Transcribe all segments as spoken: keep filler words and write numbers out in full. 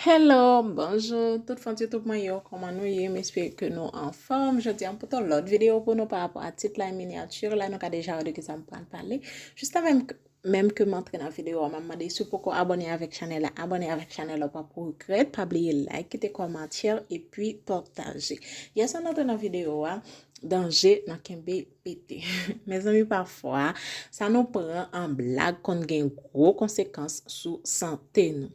Hello, bonjou tout fans YouTube mwen yo, kòman nou ye? M espere ke nou anfòm. Jodi a m pote yon lòt videyo pou nou pa rapò a tit la e minyati la, nou ka deja wè de kisa m pral pale. Jis avan menm ke m antre nan videyo a, m ap mande si w poko abòne avèk chanèl la, abòne avèk chanèl la, w pap regrèt. Pa bliye like, kite kòmantè, epi pataje. Yè swa n antre nan videyo a, danje nan kenbe pete. Mezanmi, pafwa, sa nou pran an blag konn gen gwo konsekans sou sante nou.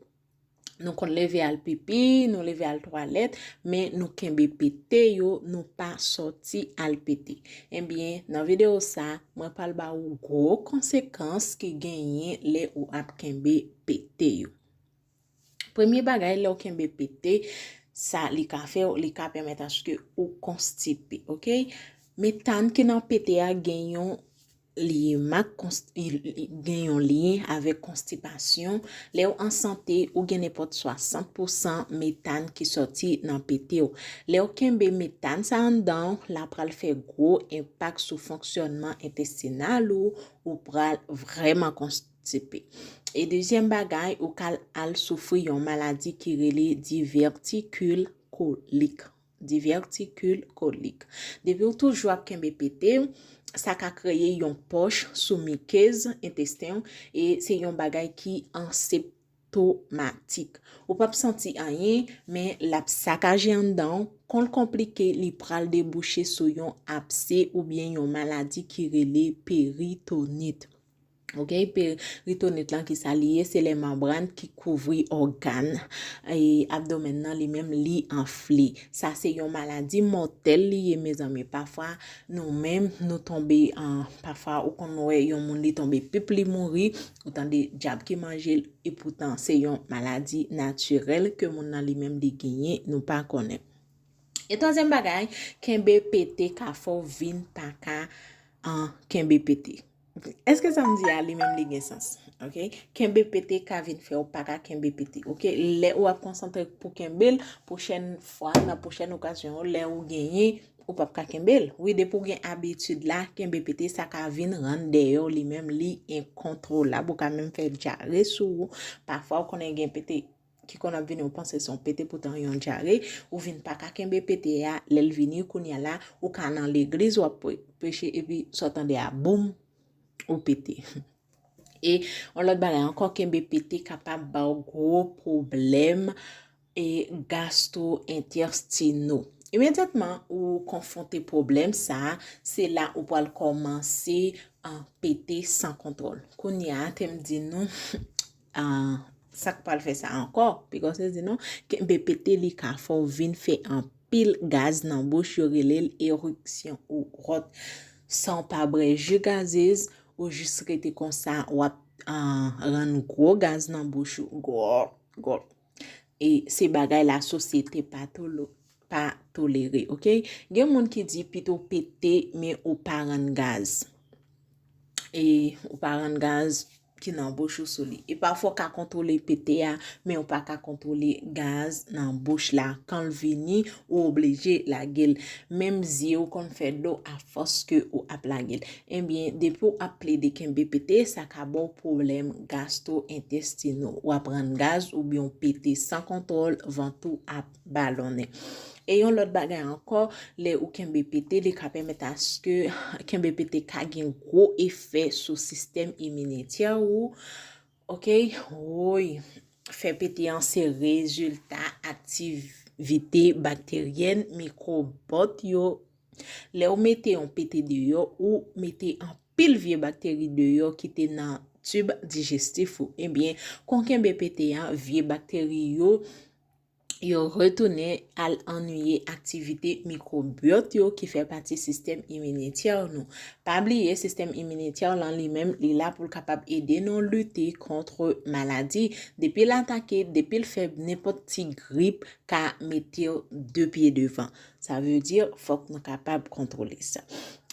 Nou konn leve al pipi, nou leve al twalèt, men nou kenbe pete yo, nou pa sòti al pete. Ebyen, nan videyo sa, mwen pral ba ou gwo konsekans ki genyen lè ou ap kenbe pete yo. Premye bagay, lè w kenbe pete, sa li ka fè, li ka pèmèt aske ou konstipe, oke? Metàn ki nan pete a gen yon lyen ak konst- gen yon lyen avèk konstipasyon. Lè w an sante, ou gen nenpòt swasant pousan metàn ki sòti nan pete w. Lè w kenbe metàn sa anndan w, l ap pral fè gwo enpak sou fonksyònman entestinal ou, ou pral vrèman konstipe. E dezyèm bagay, ou ka al soufri yon maladi ki rele divètikil kolik. Divètikil kolik. Depi w toujou ap kenbe pete, sa ka kreye yon pòch sou mikez entesten w, e se yon bagay ki anseptomatik. Ou pap santi anyen, men l ap sakaje anndan w. Kon l konplike, li pral debouche sou yon abse oubyen yon maladi ki rele peritonit. Oke, peritonit lan, ki sa li ye? Se lè manbràn ki kouvri ògàn e abdomèn nan, li menm li anfle. Sa se yon maladi mòtèl li ye, mezanmi. Pafwa, nou menm, nou tonbe an, pafwa, ou konn wè yon moun li tonbe pip, li mouri, ou tande dyab ki manje l, epoutan se yon maladi natirèl ke moun nan li menm li genyen, nou pa konnen. E twazyèm bagay, kenbe pete ka fè w vin pa ka an kenbe pete. Èske sa m di a li menm li gen sans? Oke? Kenbe pete ka vin fè w pa ka kenbe pete. Oke? Lè ou ap konsantre pou kenbe l, pwochèn fwa, nan pwochèn okazyon, lè ou genyen, ou pap ka kenbe l. Wi, depi w gen abitid la, kenbe pete, sa ka vin rann dèyè w li menm li enkontwolab. Ou ka menm fè dyare sou ou. Pafwa, ou konnen gen pete ki konn ap vini, ou panse se yon pete, poutan yon dyare, ou vin pa ka kenbe pete a, lè l vini, kounye a la, ou ka nan legliz, w ap pre- preche, epi sa w tande a, boum, ou pete. E yon lòt bagay ankò, kenbe pete kapab ba w gwo pwoblèm e gastro-entestino. Imedyatman ou konfwonte pwoblèm sa a, se la ou pral kòmanse an pete san kontwòl. Kounye a, te m di nou, an, sa k pral fè sa ankò, pi gòs di nou, kenbe pete li ka fè w vin fè anpil gaz nan bouch, yo rele l eriksyon ou ròt. San w pa bwè ji gazez, ou jis rete konsa, w ap, an, rann gwo gaz nan bouch ou. Gòl, gòl. E se bagay lasosyete pa tolo- pa tolere, oke? Gen moun ki di pito pete, men ou pa rann gaz. E ou pa rann gaz ki nan bouch ou sou li. E pafwa w ka kontwole pete a, men ou pa ka kontwole gaz nan bouch la. Kan l vini, ou oblije lage l. Menm zye w konn fè dlo afòs ke ou ap lage l. Ebyen, depi w ap plede kenbe pete, sa ka ba w pwoblèm gastro-entestino. W ap rann gaz oubyen w pete san kontwòl, vant ou ap balonnen. E yon lòt bagay ankò, lè ou kenbe pete, li ka pèmèt aske kenbe pete ka gen gwo efè sou sistèm iminitè ou. Oke? Woy, fè pete an se rezilta aktivite bakteryèn mikwobòt yo. Lè w mete yon pete deyò, ou mete anpil vye bakteri deyò ki te nan tib dijestif ou. Ebyen, kon kenbe pete a, vye bakteri yo, yo retounen al annuye aktivite mikwobiyòt yo ki fè pati sistèm iminitè nou. Pa bliye, sistèm iminitè lan li menm, li la pou l kapab ede nou lite kont maladi. Depi l atake, depi l fèb, nenpòt ti grip ka mete w de pye devan. Sa vle di, fòk nou kapab kontwole sa.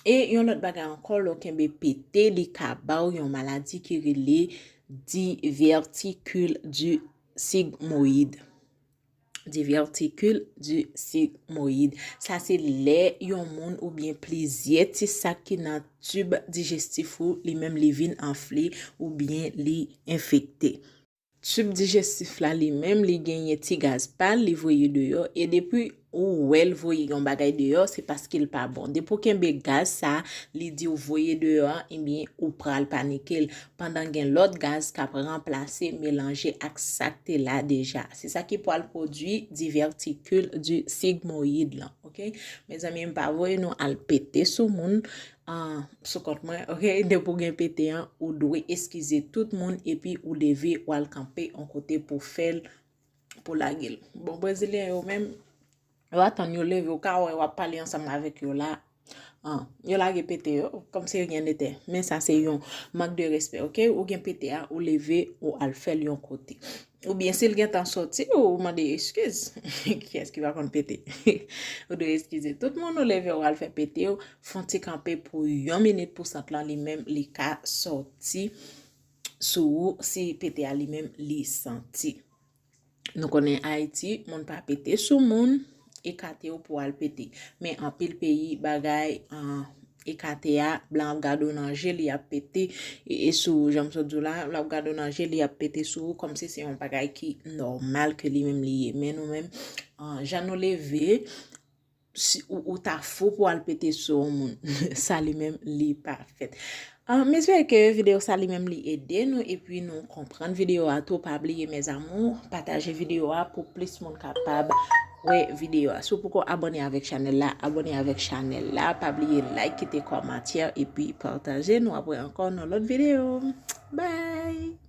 E yon lòt bagay ankò, lè w kenbe pete, li ka ba w yon maladi ki rele diverticule du sigmoïde. Diverticule du sigmoïde. Sa se lè yon moun oubyen plizyè ti sak ki nan tib dijestif ou, li menm li vin anfle oubyen li enfekte. tib dijestif la li menm, li genyen ti gaz pa l, li voye deyò, e depi ou wè l voye yon bagay deyò, se paske l pa bon. Depi w kenbe gaz sa, li di w voye deyò an, ebyen, ou pral panike l. Pandan gen lòt gaz k ap ranplase, melanje ak sa k te la deja. Se sa ki pral pwodui divertikil di sigmoyid lan, oke? Mezanmi, m pa voye nou al pete sou moun, ah, sou kont mwen, oke? Depi w gen pete an, ou dwe eskize tout moun, epi ou leve, w al kanpe yon kote pou fè l, pou lage l. Bon, Brezilyen yo menm, yo atann yo leve, ou ka wè w ap pale ansanm avèk yo la. Ah, yo lage pete yo, kòmsi yo gen de tè. Men sa se yon mank de respè, oke? Ou gen pete a, ou leve, ou al fè l yon kote. Oubyen si l gentan sòti, ou mande eskiz. Kiyès ki pa konn pete? Ou dwe eskize tout moun, ou leve, ou al fè pete w, fè yon ti kanpe pou yon minit pou sant lan li menm, li ka sòti sou ou, si pete a li menm li santi. Nou konnen Ayiti, moun pa pete sou moun, ekate w pou al pete. Men anpil peyi, bagay, ah, ekate a, blan ap gade w nan je, li ap pete, e, e sou ou, jan m sot di w la, l ap gade w nan je, li ap pete sou ou, kòmsi se yon bagay ki nòmal ke li menm li ye. Men nou menm, ah, jan nou leve, si ou, ou ta fou pou al pete sou yon moun. Sa li menm, li pa fèt. Ah, m espere ke videyo sa li menm li ede nou epi nou konprann videyo a tou. Pa bliye, mes amours, pataje videyo a pou plis moun kapab wè videyo a. Si w poko abòne avèk chanèl la, abòne avèk chanèl la. Pa bliye like, kite kòmantè epi pataje. Nou ap wè ankò nan lòt videyo. Bye!